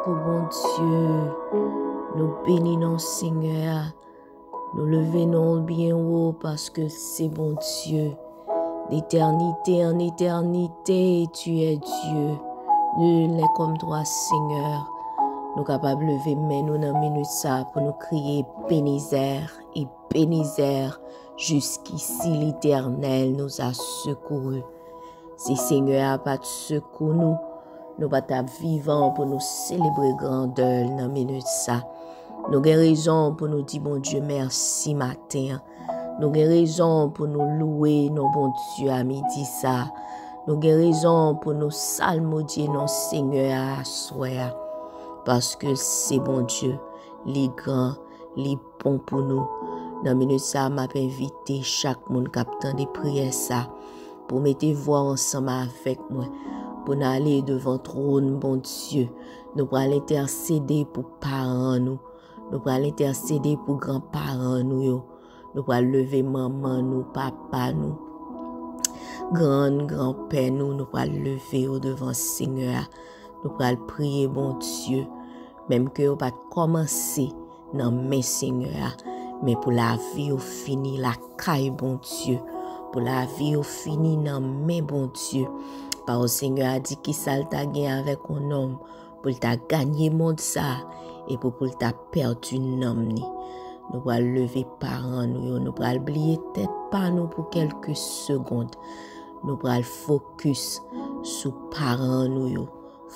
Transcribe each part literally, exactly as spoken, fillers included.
O Bondye, nou beni non Senyè a. Nou leve non l byen wo paske l se Bondye. D'éternité en éternité, tu es Dieu. Nul n'est comme toi, Seigneur. Nou kapab leve men nou nan minit sa pou nou kriye Ebenezè, Ebenezè, jusqu'ici l'Éternel nous a secourus. Si Senyè a pa t sekou nou, nou pa t ap vivan pou nou selebre grandè l nan minit sa. Nou gen rezon pou nou di Bondye mèsi maten an. Nou gen rezon pou nou louwe non Bondye a midi sa. Nou gen rezon pou nou salmodye non Senyè a aswè a. Paske l se Bondye, li gran, li bon pou nou. Nan minit sa, m ap envite chak moun k ap tande priyè sa pou mete vwa w ansanm avèk mwen, pou n ale devan twòn Bondye. Nou pral entèsede pou paran nou. Nou pral entèsede pou granparan nou yo. Nou pral leve manman nou, papa nou, grann, granpè nou. Nou pral leve yo devan Senyè a. Nou pral priye Bondye, menm ke yo pa t kòmanse nan men Senyè a, men pou lavi yo fini lakay Bondye, pou lavi yo fini nan men Bondye. Pawòl Senyè a di, kisa l ta gen avèk yon nonm pou l ta ganye mond sa a, epi pou l ta pèdi nanm ni? Nou pral leve paran nou yo, nou pral bliye tèt pa nou pou kèlke segonn. Nou pral fokis sou paran nou yo,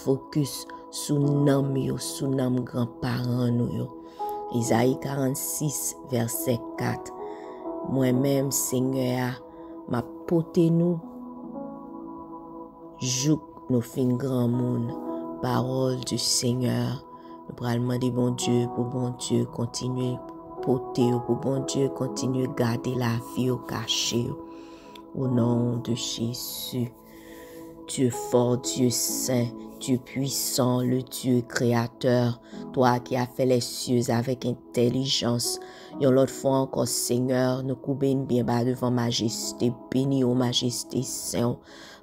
fokis sou nanm yo, sou nanm granparan nou yo. Izayi karannsis, vèsè kat. Mwen menm, Senyè a, m ap pote nou jouk nou fin granmoun. Parole du Seigneur. Nou pral mande Bondye pou Bondye kontinye pote yo, pou Bondye kontinye gade lavi yo, kache yo. Au nom de Jésus. Dieu fort, Dieu saint, Dieu puissant, le Dieu créateur, toi qui as fait les cieux avec intelligence. Yon lòt fwa ankò, Senyè, nou koube n byen ba devan majeste beni w, majeste sen w.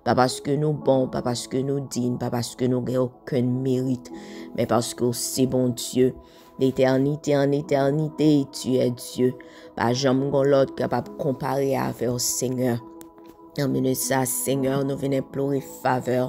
Pa paske nou bon, pa paske nou diy, pa paske nou gen okenn merit, men paske w se Bondye. D'éternité en éternité, tu es Dieu. Pa janm gon lòt kapab konpare avè w, Senyè. Nan minit sa, Senyè, nou vin enplore favè w.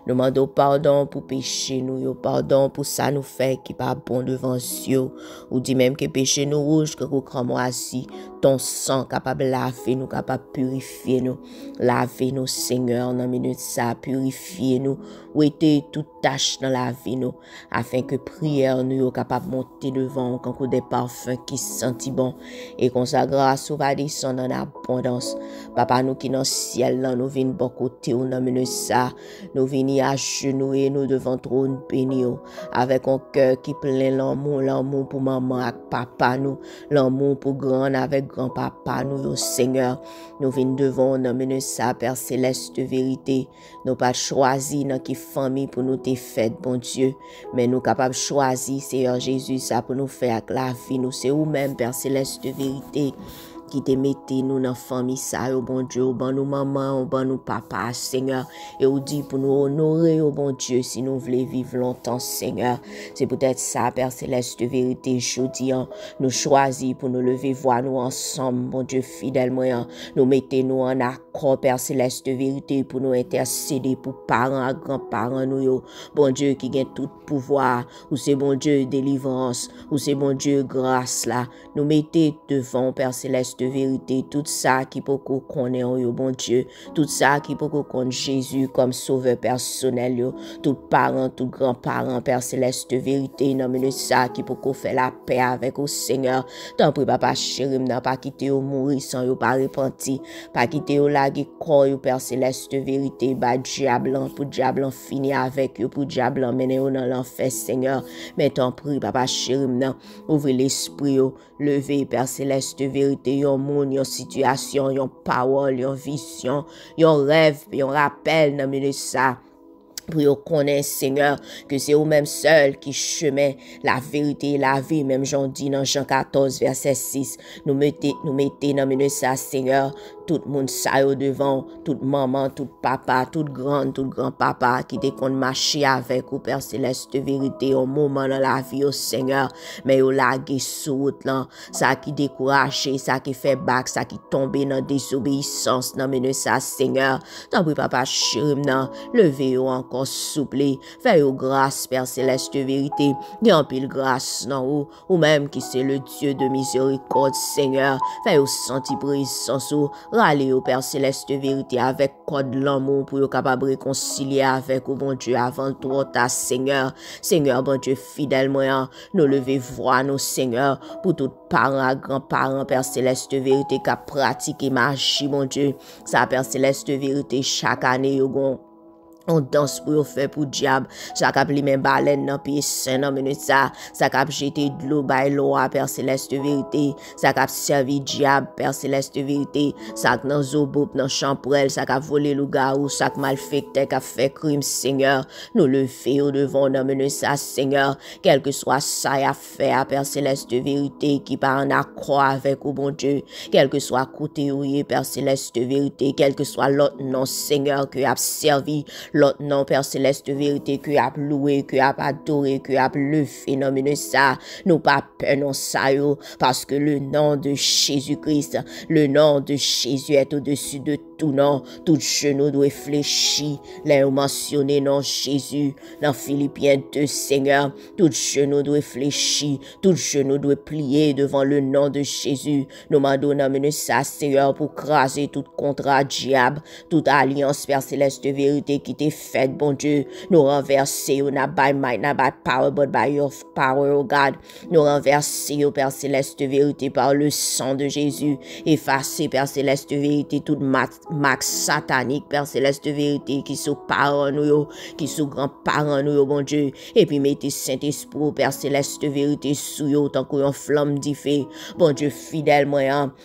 Nou mande w padon pou peche nou yo, padon pou sa nou fè ki pa bon devan zye w. Ou di menm ke peche nou wouj tankou kranmwazi, ton san kapab lave nou, kapab pirifye nou. Lave nou, Senyè, nan minit sa, pirifye nou. Wete tout tach nan lavi nou, afenke priyè nou yo kapab monte devan w kankou de pafen ki santi bon. E konsa, gras ou va desann an abondans. Papa nou ki nan syèl lan, nou vin bò kote w nan minit sa. Nou vini ajenouye nou devan twòn beni w, avèk yon kè ki plen lanmou, lanmou pou manman ak papa nou, lanmou pou grann avèk granpapa nou yo, Senyè. Nou vin devan w nan minit sa, Pè Selès de verite. Nou pa t chwazi nan ki fanmi pou nou te fèt, Bondye, men nou kapab chwazi, Seyè Jezi, sa pou nou fè ak lavi nou. Se ou menm, Pè Selès de verite, ki te mete nou nan fanmi sa yo, Bondye. Ou ban nou manman, ou ban nou papa, Senyè. E ou di pou nou onore yo, Bondye, si nou vle viv lontan, Senyè. Se poutèt sa, Pè Selès de verite, jodi an, nou chwazi pou nou leve vwa nou ansanm, Bondye fidèl mwen an. Nou mete nou an akò, Pè Selès de verite, pou nou entèsede pou paran ak granparan nou yo. Bondye ki gen tout pouvwa, ou se Bondye delivrans, ou se Bondye gras la. Nou mete devan w, Pè Selès de verite, tout sa ki poko konnen w yo, Bondye, tout sa ki poko konn Jezi kòm sovè pèsonèl yo, tout paran, tout granparan, Pè Selès de verite, nan minit sa ki poko fè lapè avèk ou, Senyè. Tanpri, Papa cheri m nan, pa kite yo mouri san yo pa repanti. Pa kite yo lage kò yo, Pè Selès de verite, bay dyab lan, pou dyab lan fini avèk yo, pou dyab lan mennen yo nan lanfè, Senyè. Men tanpri, Papa cheri m nan, ouvri lespri yo, leve, Pè Selès de verite, yon moun, yon sitiyasyon, yon pawòl, yon vizyon, yon rèv, yon rapèl nan minit sa. pou yo konnen, Senyè, ke se ou menm sèl ki chemen, laverite e lavi, menm jan w di nan Jan katòz, vèsè sis. Nou mete, nou mete nan men sa, Senyè, tout moun sa yo devan w, tout manman, tout papa, tout grann, tout granpapa ki te konn mache avèk ou, Pè Selès de verite, yon moman nan lavi yo, Senyè, men yo lage sou wout lan, sa ki dekouraje, sa ki fè bak, sa ki tonbe nan dezobeyisans, nan men sa, Senyè. Tanpri, Papa cheri m nan, leve yo ankò, souple. Fè yo gras, Pè Selès de verite. Gen anpil gras nan ou, ou menm ki se le Dieu de miséricorde, Senyè. Fè yo santi prezans ou. Rale yo, Pè Selès de verite, avèk kòd lanmou pou yo kapab rekonsilye avèk ou, Bondye, avan l twò ta, Senyè. Senyè, Bondye fidèl mwen an, nou leve vwa nou, Senyè, pou tout paran ak granparan, Pè Selès de verite, k ap pratike maji, Bondye. Sa, Pè Selès de verite, chak ane, yo gon yon dans pou yo fè pou dyab, sa k ap limen balèn nan pye sen nan minit sa, sa k ap jete dlo bay lwa, Pè Selès de verite, sa k ap sèvi dyab, Pè Selès de verite, sa k nan zobop, nan chanpwèl, sa k ap vole lougawou, sa k malfektè k ap fè krim, Senyè, nou leve yo devan w nan minit sa, Senyè, kèlkeswa sa y ap fè a, Pè Selès de verite, ki pa ann akò avèk ou, Bondye, kèlkeswa kote yo ye, Pè Selès de verite, kèlkeswa lòt non, Senyè, ke y ap sèvi, lòt non, Pè Selès de verite, ke y ap louwe, ke y ap adore, ke y ap leve nan minit sa. Nou pa pè non sa yo, paske le nom de Jésus-Christ, le nom de Jésus est au-dessus de tout nom. Tout jenou dwe flechi lè yo mansyone non Jezi nan Filipyen de, Senyè. Tout jenou dwe flechi, tout jenou dwe pliye devan le nom de Jezi. Nou mande w nan minit sa, Senyè, pou kraze tout kontra dyab, tout alyans, Pè Selès de verite, ki te fèt, Bondye. Nou ranvèse yo, n ap bay might, n ap bay power, but by your power, oh God. Nou ranvèse yo, Pè Selès de verite, par le sang de Jésus. Efase, Pè Selès de verite, tout mak, mak satanik, Pè Selès de verite, ki sou paran nou yo, ki sou granparan nou yo, Bondye. Epi mete Sentespri w, Pè Selès de verite, sou yo tankou yon flanm dife. Bondye fidèl mwen an,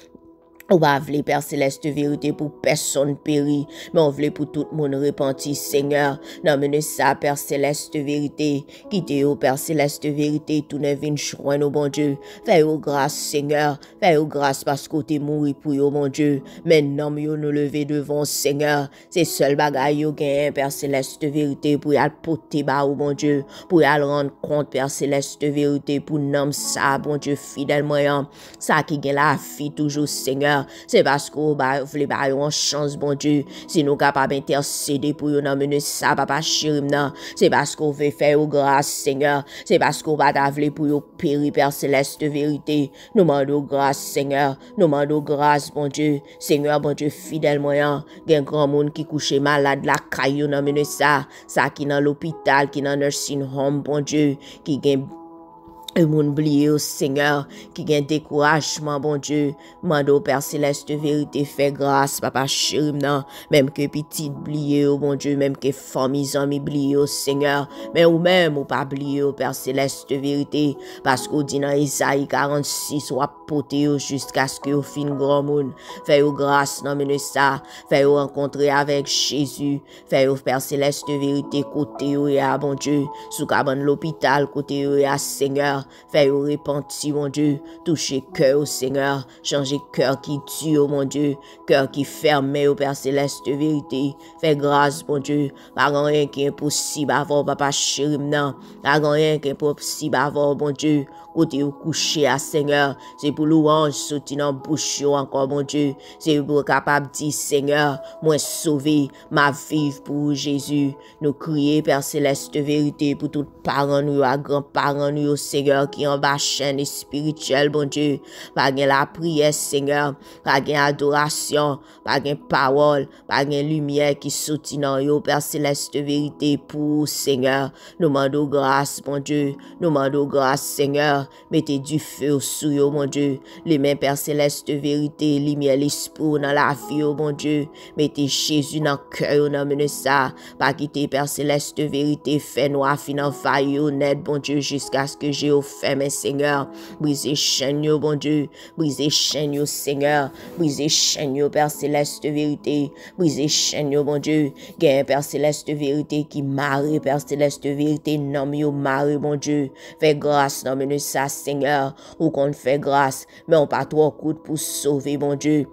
ou pa vle, Pè Selès de verite, pou pèsonn peri, men w vle pou tout moun repanti, Senyè. Nan minit sa, Pè Selès de verite, kite yo, Pè Selès de verite, tounen vin jwenn ou, Bondye. Fè yo gras, Senyè. Fè yo gras paske w te mouri pou yo, Bondye. Men nanm yo nou leve devan w, Senyè. Se sèl bagay yo genyen, Pè Selès de verite, pou y al pote ba ou, Bondye, pou y al rann kont, Pè Selès de verite, pou nanm sa, Bondye fidèl mwen an, sa ki gen lavi toujou, Senyè. Se paske w ba, vle ba yo yon chans, Bondye. Si nou kapab entèsede pou yo nan minit sa, Papa cheri m nan, se paske w vle fè yo gras, Senyè. Se paske w pa ta vle pou yo peri, Pè Selès de verite. Nou mande w gras, Senyè. Nou mande w gras, Bondye. Senyè, Bondye fidèl mwen an, gen granmoun ki kouche malad lakay yo nan minit sa, sa ki nan lopital, ki nan nursing home, Bondye, ki gen moun bliye yo, Senyè, ki gen dekourajman, Bondye. Mande w, Pè Selès de verite, fè gras, Papa cheri m nan, menm ke pitit bliye yo, Bondye, menm ke fanmi, zanmi bliye yo, Senyè, men ou menm, ou pa bliye yo, Pè Selès de verite, paske w di nan Ezayi karannsis, w ap pote yo jiskaske yo fin granmoun. Fè yo gras nan minit sa, fè yo rankontre avèk Jezi, fè yo, Pè Selès de verite, kote yo ye a, Bondye, sou kabann lopital, kote yo ye a, Senyè, fè yo repanti, Bondye, touche kè yo, Senyè, chanje kè ki di yo, Bondye, kè ki fèmen yo, Pè Selès de verite, fè gras, Bondye, pa gen anyen ki enposib avè w, Papa cheri m nan, pa gen anyen ki enposib avè w, Bondye, kote yo kouche a, Senyè, se pou lwanj soti nan bouch yo ankò, Bondye, se pou yo kapab di, Senyè, mwen sove, m ap viv pou ou, Jezi. Nou kriye, Pè Selès de verite, pou tout paran nou yo ak granparan nou yo, Senyè, ki anba chèn espirityèl, Bondye. Pa gen lapriyè, Senyè, pa gen adorasyon, pa gen pawòl, pa gen limyè ki soti nan yo, Pè Selès de verite, pou ou, Senyè. Nou mande w gras, Bondye. Nou mande w gras, Senyè. Mete dife w sou yo, Bondye. Limen, Pè Selès de verite, limyè lespri w nan lavi yo, Bondye. Mete Jezi nan kè yo nan minit sa. Pa kite, Pè Selès de verite, fènwa fin anvayi yo nèt, Bondye, jiskaske je yo fèmen, Senyè. Brize chenn yo, Bondye. Brize chenn yo, Senyè. Brize chenn yo, Pè Selès de verite. Brize chenn yo, Bondye. Genyen, Pè Selès de verite, ki mare, Pè Selès de verite, nanm yo mare, Bondye. Fè gras nan minit sa, Senyè. Ou konn fè gras, men ou pa twò kout pou sove, Bondye.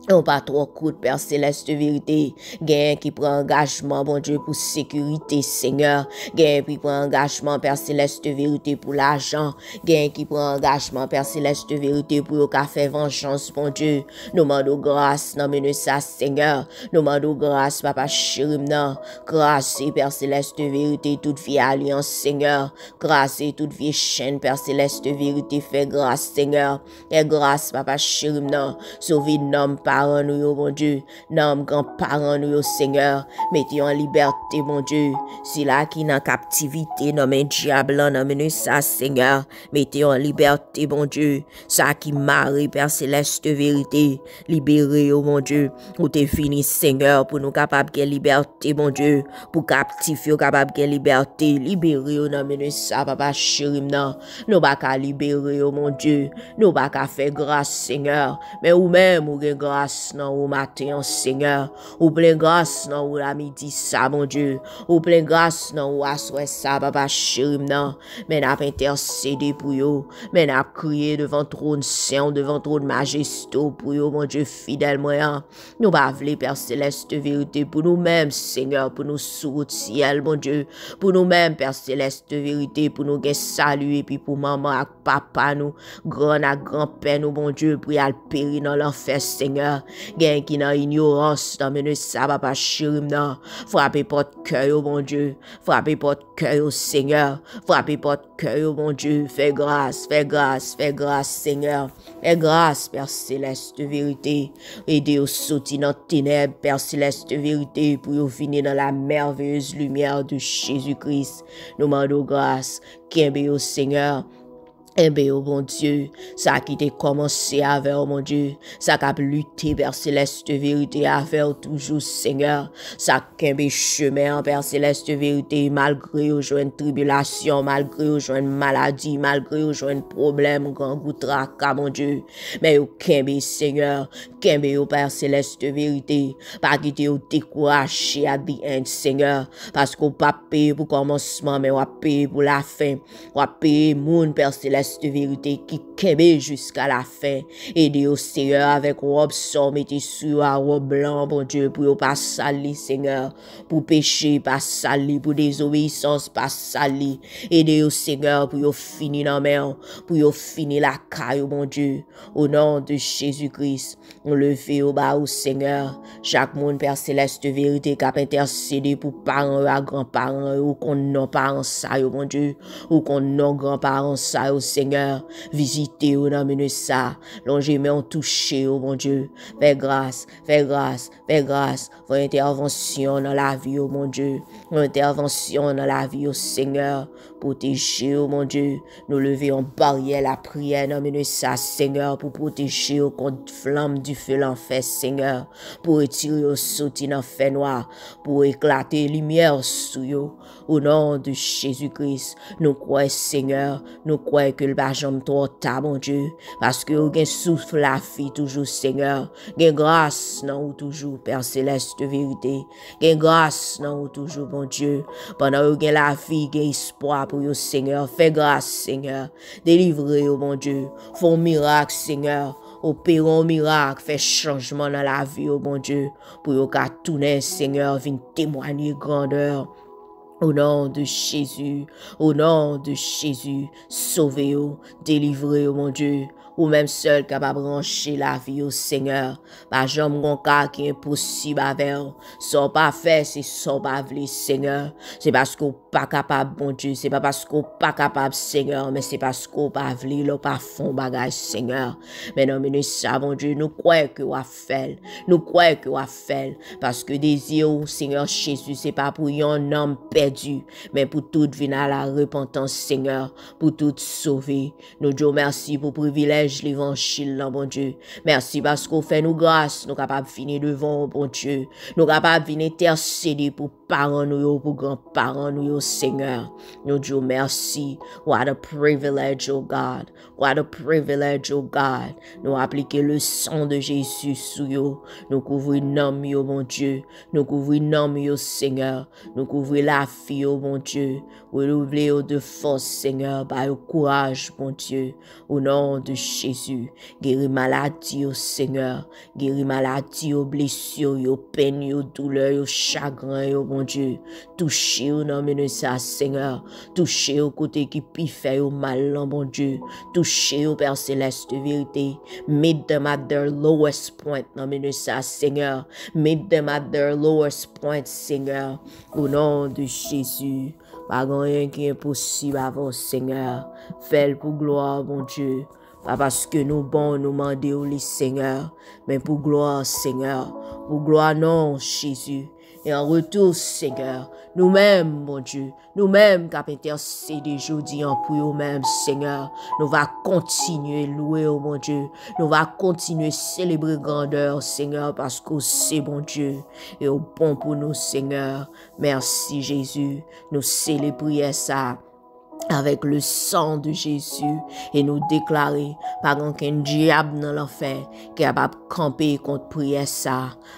Ou pa twò kout, Pè Selès de verite. Genyen ki pran angajman, Bondye, pou sekirite, Senyè. Genyen ki pran angajman, Pè Selès de verite, pou lajan. Genyen ki pran angajman, Pè Selès de verite, pou yo ka fè vanjans, Bondye. Nou mande w gras nan minit sa, Senyè. Nou mande w gras, Papa cheri m nan. Kraze, Pè Selès de verite, tout vye alyans, Senyè. Kraze tout vye chenn, Pè Selès de verite, fè gras, Senyè. Fè gras, Papa cheri m nan. Sove nanm paran nou yo, Bondye. Nanm granparan nou yo, Senyè. Mete yo an libète, Bondye. Sila ki nan kaptivite nan men dyab lan, nan minit sa, Senyè. Mete yo an libète, Bondye. Sa ki mare, Pè Selès de verite. Libere yo, Bondye. Ou te vini, Senyè, pou nou kapab gen libète, Bondye. Pou kaptif yo kapab gen libète. Libere yo nan minit sa, Papa cheri m nan. Nou pa ka libere yo, Bondye. Nou pa ka fè gras, Senyè. Men ou menm, ou gen gras nan ou maten an, Senyè. Ou plen gras nan ou lamidi sa, Bondye. Ou plen gras nan ou aswè sa, Papa cheri m nan. Men n ap entèsede pou yo. Men n ap kriye devan twòn sen w, devan twòn majeste w pou yo, Bondye fidèl mwen an. Nou pa vle, Pè Selès de verite, pou nou menm, Senyè, pou nou sou wout syèl, Bondye. Pou nou menm, Pè Selès de verite, pou nou gen sali, epi pou manman ak papa nou, grann ak granpè nou, Bondye, pou y al peri nan lanfè, Senyè. Genyen ki nan inyorans, nan minit sa, Papa cheri m nan. Frape pòt kè yo, Bondye. Frape pòt kè yo, Senyè. Frape pòt kè yo, Bondye. Fè gras, fè gras, fè gras, Senyè. Fè gras, Pè Selès de verite. Ede yo soti nan tenèb, Pè Selès de verite, pou yo vini nan la merveilleuse lumière de Jésus-Christ. Nou mande w gras. Kenbe yo, Senyè. Kenbe yo, Bondye. Sa ki te kòmanse avè w, Bondye. Sa k ap lite, Pè Selès de verite, avè w toujou, Senyè. Sa k kenbe chemen an, Pè Selès de verite, malgre yo jwenn tribilasyon, malgre yo jwenn maladi, malgre yo jwenn pwoblèm, grangou, traka, Bondye. Men yo kenbe, Senyè. Kenbe yo, Pè Selès de verite. Pa kite yo dekouraje at the end, Senyè. Paske w p ap peye pou kòmansman, men w ap peye pou lafen. W ap peye moun, Pè Selès de verite, ki kenbe jiska lafen. Ede yo, Senyè, avèk wòb sa w mete sou yo a, wòb blan, Bondye, pou yo pa sal li, Senyè. Pou peche pa sal li, pou dezobeyisans pa sal li. Ede yo, Senyè, pou yo fini nan men w, pou yo fini lakay ou, Bondye. O non de Jezi Kris, nou leve yo ba ou, Senyè. Chak moun, Pè Selès de verite, k ap entèsede pou paran yo ak granparan yo, ou konn non paran sa yo, Bondye. Ou konn non granparan sa yo, Senyè. Vizite yo nan minit sa. Lonje men w, touche yo, Bondye. Fè gras, fè gras, fè gras. Fè entèvansyon nan lavi yo, Bondye. Fè entèvansyon nan lavi yo, Senyè. Pwoteje yo, Bondye. Nou leve yon baryè lapriyè nan minit sa, Senyè, pou pwoteje yo kont flanm dife lanfè, Senyè. Pou retire yo soti nan fènwa. Pou eklate limyè w sou yo. O non de Jezi Kris, nou kwè, Senyè, nou kwè ke l pa janm twò ta, Bondye, paske ou gen souf lavi toujou, Senyè. Gen gras nan ou toujou, Pè Selès de verite. Gen gras nan ou toujou, Bondye. Pandan yo gen lavi, gen espwa pou yo, Senyè. Fè gras, Senyè. Delivre yo, Bondye. Fè yon mirak, Senyè. Opere yon mirak, fè chanjman nan lavi yo, Bondye. Pou yo ka tounen, Senyè, vin temwanye grandè. O non de Jezi, o non de Jezi, sove yo, delivre yo, Bondye. Ou menm sèl kapab ranje lavi yo, Senyè. Pa janm gon ka ki enposib avè w. Sa w pa fè, se sa w pa vle, Senyè. Se paske w pa kapab, Bondye. Se pa paske w pa kapab, Senyè, men se paske w pa vle, lè w pa fè yon bagay, Senyè. Men nan minit sa, Bondye, nou kwè ke w ap fè l. Nou kwè ke w ap fè l. Paske dezi w, Senyè Jezi, se pa pou yon nanm pèdi, men pou tout vin a la repantans, Senyè, pou tout sove. Nou di w mèsi pou privilèj mesaj levanjil lan, Bondye. Mèsi paske w fè nou gras, nou kapab vini devan w, Bondye. Nou kapab vin entèsede pou paran nou yo, pou granparan nou yo, Senyè. Nou di w mèsi. What a privilege, oh God. What a privilege, oh God. Nou aplike le sang de Jésus sou yo. Nou kouvri nanm yo, Bondye. Nou kouvri nanm yo, Senyè. Nou kouvri lavi yo, Bondye. Renouvle yo de fòs, Senyè. Ba yo kouraj, Bondye. Au nom de Jésus. Geri maladi yo, Senyè. Geri maladi yo, blesi yo, penn yo, doulè yo, chagren yo, Bondye. Touche yo nan minit sa, Senyè. Touche yo kote ki pi fè yo mal lan, Bondye. Touche yo, Pè Selès de verite. Meet them at their lowest point nan minit sa, Senyè. Meet them at their lowest point, Senyè. Au nom de Jésus. Pa gen anyen ki enposib avè w, Senyè. Fè l pou glwa w, Bondye. Pa paske nou bon, nou mande w li, Senyè, men pou glwa, Senyè, pou glwa non, Jezi. E an retou, Senyè, nou menm, Bondye, nou menm k ap entèsede jodi an pou yo menm, Senyè, nou va kontinye lwe w, Bondye. Nou va kontinye selebre grandè w, Senyè, paske w se Bondye e w bon pou nou, Senyè. Mèsi, Jezi. Nou sele priyè sa avèk le sang de Jésus e nou deklare pa gen okenn dyab nan lanfè ki kapab kanpe kont priyè sa.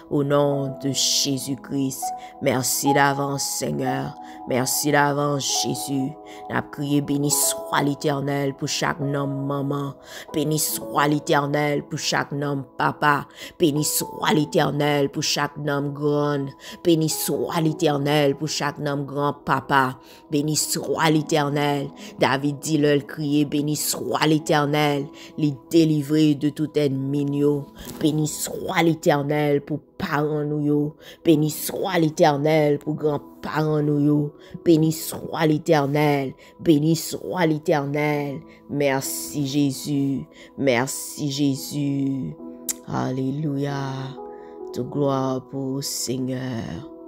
Au nom de Jésus-Christ. Mèsi davans, Senyè. Mèsi davans, Jezi. N ap kriye beni swa Letènèl pou chak nanm manman. Beni swa Letènèl pou chak nanm papa. Beni swa Letènèl pou chak nanm grann. Beni swa Letènèl pou chak nanm granpapa. Beni swa Letènèl. David di lè l kriye, beni swa Letènèl. Li delivre de tout ènmi n yo. Beni swa Letènèl pou paran nou yo. Beni swa Letènèl pou granparan nou yo. Beni swa Letènèl. Beni swa Letènèl. Mèsi, Jezi. Mèsi, Jezi. Alelouya. Tout glwa pou ou, Senyè.